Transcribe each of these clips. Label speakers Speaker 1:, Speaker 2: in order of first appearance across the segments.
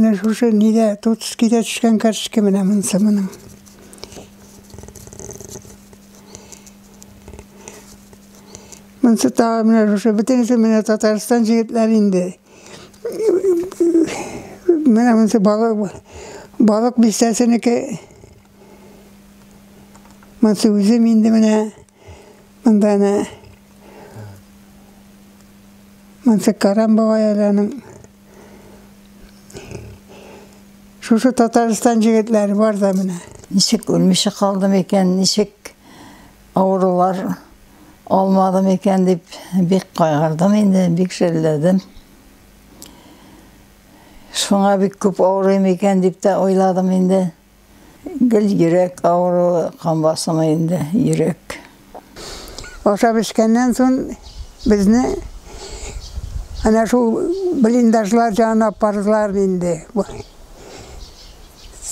Speaker 1: Менә шушы нидә, Тотскийда төшкән карточка менә монысы моның. Монысы тагы менә шушы, бөтенесе менә Татарстан җегетләре инде. Менә монысы балык, балык бистәсенеке. Монысы үзем инде менә. Монда әнә монысы Карам бабай әле аның. Шушы Татарстан җегетләре бар да менә.
Speaker 2: Ничек үлмичә калдым икән, ничек авырулар алмадым икән дип бик кайгырдым инде, бик шелләдем. Шуңа бик күп авырыйм икән дип тә уйладым инде. Гел йөрәк авыруы, кан басымы инде, йөрәк.
Speaker 1: Ашап эчкәннән соң безне әнә шул блиндажлар янына апардылар инде.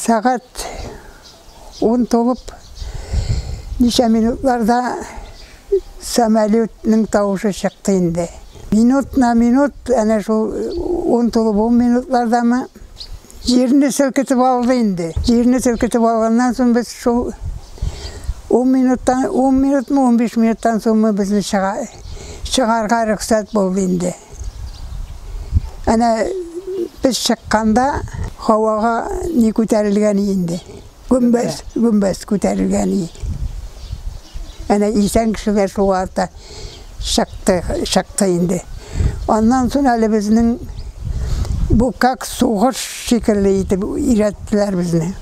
Speaker 1: Сәгать 10 тулып, ничә минутларда самолетның тавышы чыкты инде. Минут на минут, әнә шул 10 тулып 10 минутлардамы, җирне селкетеп алды инде. Җирне селкетеп алганнан соң без шул 10 минуттан, 10 минутмы, 15 минуттан соңмы безне чыга, чыгарга рөхсәт булды инде. Әнә без чыкканда һавага ни күтәрелгән инде. Гөмбәз, гөмбәз күтәрелгән. Әнә исән кешеләр шул вакытта чыкты, чыкты инде. Аннан соң әле безнең бу как сугыш шикелле итеп өйрәттеләр безне.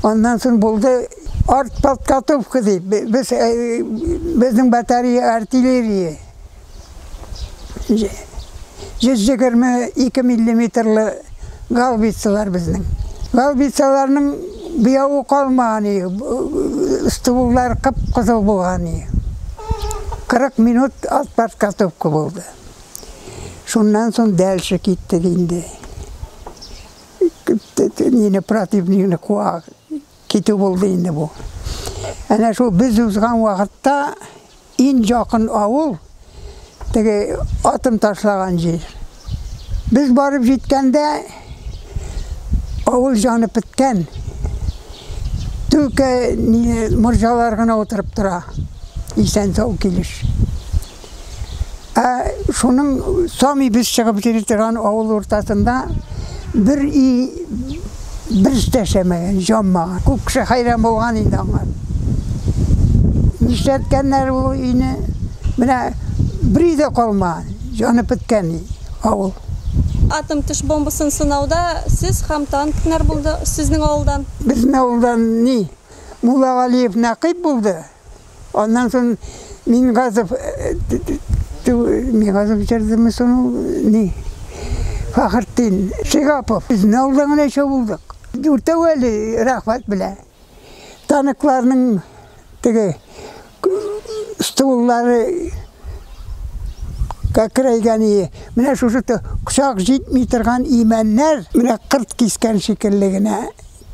Speaker 1: Аннан соң булды артподготовка дип. Без безнең батарея артиллерия 122 миллиметрлы гаубицалар безнең. Гаубицаларның буявы калмаган, стволлар кып-кызыл булган. 40 минут артподготовка булды. Шуннан соң дальше киттек инде. Нине противникны куа китү булды инде бу. Әнә шул без узган вакытта иң якын авыл теге атом ташлаган җир. Без барып җиткәндә авыл җанып беткән. Түкә морҗалар гына утырып тора. Исән сау килеш. Ә шуның сами без чыгып йөри торган авыл уртасында бер өй бер яшәмәгән, җанмаган. Күп кеше хәйран булган инде аңа. Нишләткәннәр ул өйне? Менә бер өй дә калмаган, җанып беткән авыл.
Speaker 3: Атом төш бомбасын сынауда сез һәм танкнар булды сезнең авылдан?
Speaker 1: Безнең авылдан ни? Муллагалиев Нәкыйп булды. Аннан соң Мингазов, Мингазов җырдымы соң ул, ни? Фахретдин Шигапов. Безнең авылдан гына өчәү булдык. Дүртәү әле рәхмәт белә. Танкларның теге стволлары кәкрәйгән ие. Менә шушы кочак җитми торган имәннәр, менә кырт кискән шикелле генә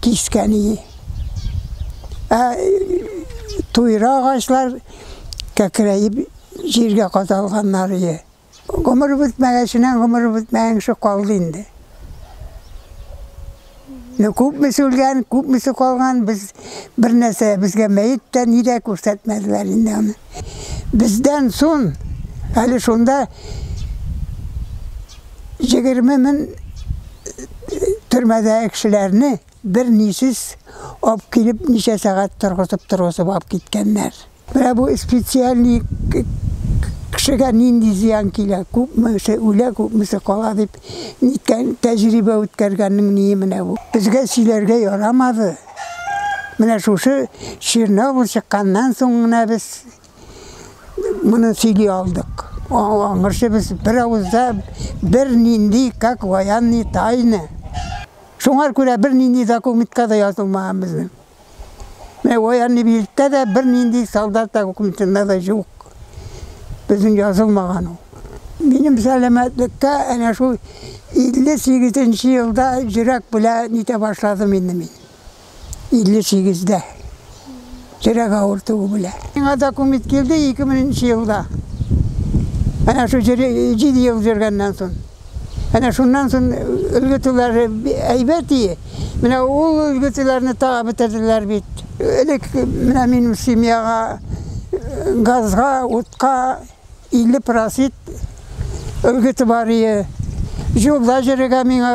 Speaker 1: кискән ие. Ә туйра агачлар кәкрәеп җиргә кадалганнар ие. Гомер бетмәгәченнән гомер бетмәгән кеше калды инде. Ну, күпмесе үлгән, күпмесе калган, без бер нәрсә безгә мәет тә ни дә күрсәтмәделәр инде аны. Бездән соң әле шунда 20 мең төрмәдәге кешеләрне бер нисез алып килеп ничә сәгать торгызып алып киткәннәр. Менә бу специальный кешегә нинди зыян килә, күпмесе үлә, күпмесе кала дип ниткән тәҗрибә үткәргәннең ние менә бу. Безгә сөйләргә ярамады. Менә шушы Чернобыль чыкканнан соң гына без моны сөйли алдык. Аңырчы без бер авызда бер нинди как военный тайны. Шуңар күрә бер нинди документка да язылмаган безнең. Менә военный билеттә дә бер нинди солдат документында да юк. Безнең язылмаган ул. Минем сәламәтлеккә әнә шул 58 елда йөрәк белән нитә башладым инде мин. 58-дә. Йөрәк авыртуы белән. Миңа документ килде 2000 елда. Әнә шул 7 ел йөргәннән соң. Әнә шуннан соң өлгетүләре әйбәт ие. Менә ул өлгетүләрне тагы бетерделәр бит. Элек менә минем семьяга газга, утка 50 процент өлгете бар ие. Юлда йөрергә миңа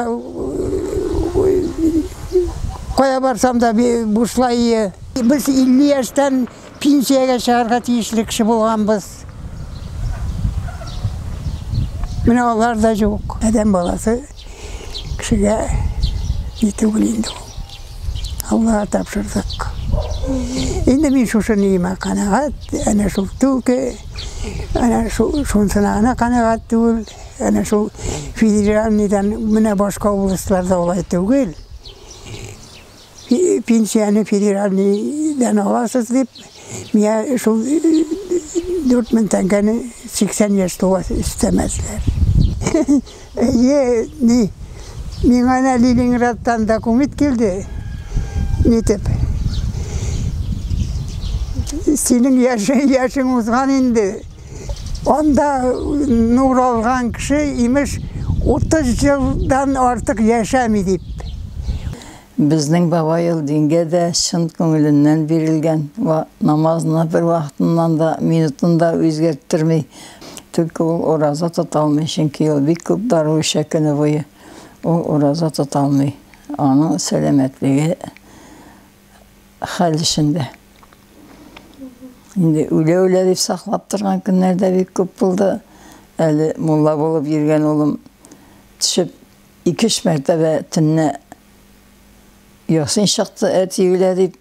Speaker 1: кая барсам да бушлай ие. Без 50 яшьтән пенсиягә чыгарга тиешле кеше булганбыз. Менә алар да юк. Адәм баласы кешегә ни түгел инде ул. Аллага тапшырдык. Инде мин шушы ниемә канәгать, әнә шул түлке, әнә шул шунысына гына канәгать түгел, әнә шул федеральныйдан менә башка областьларда алай түгел. Пенсияне федеральныйдан аласыз дип, миңа шул 4000 тәңкәне 80 яшь тула өстәмәделәр. Әйе, ни, миңа әнә Ленинградтан документ килде. Нитеп. Синең яшең, яшең узган инде. Анда нур алган кеше, имеш, 30 елдан артык яшәми дип.
Speaker 2: Безнең бабай ул дингә дә чын күңеленнән бирелгән, вә намазны бер вакытыннан да, минутын да үзгәрттерми. Түлке ул ураза тота алмый, чөнки ул бик күп дару эчә көне буе. Ул ураза тота алмый. Аның сәламәтлеге хәл эчендә. Инде үлә-үлә дип саклап торган көннәр дә бик күп булды. Әле мулла булып йөргән улым төшеп ике-өч мәртәбә төнлә Ясин чыкты, әти үлә дип.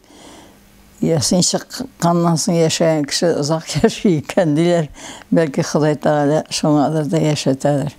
Speaker 2: Ясин чыкканнан соң яшәгән кеше озак яши икән диләр. Бәлки Ходай Тәгалә шуңадыр да яшәтәдер.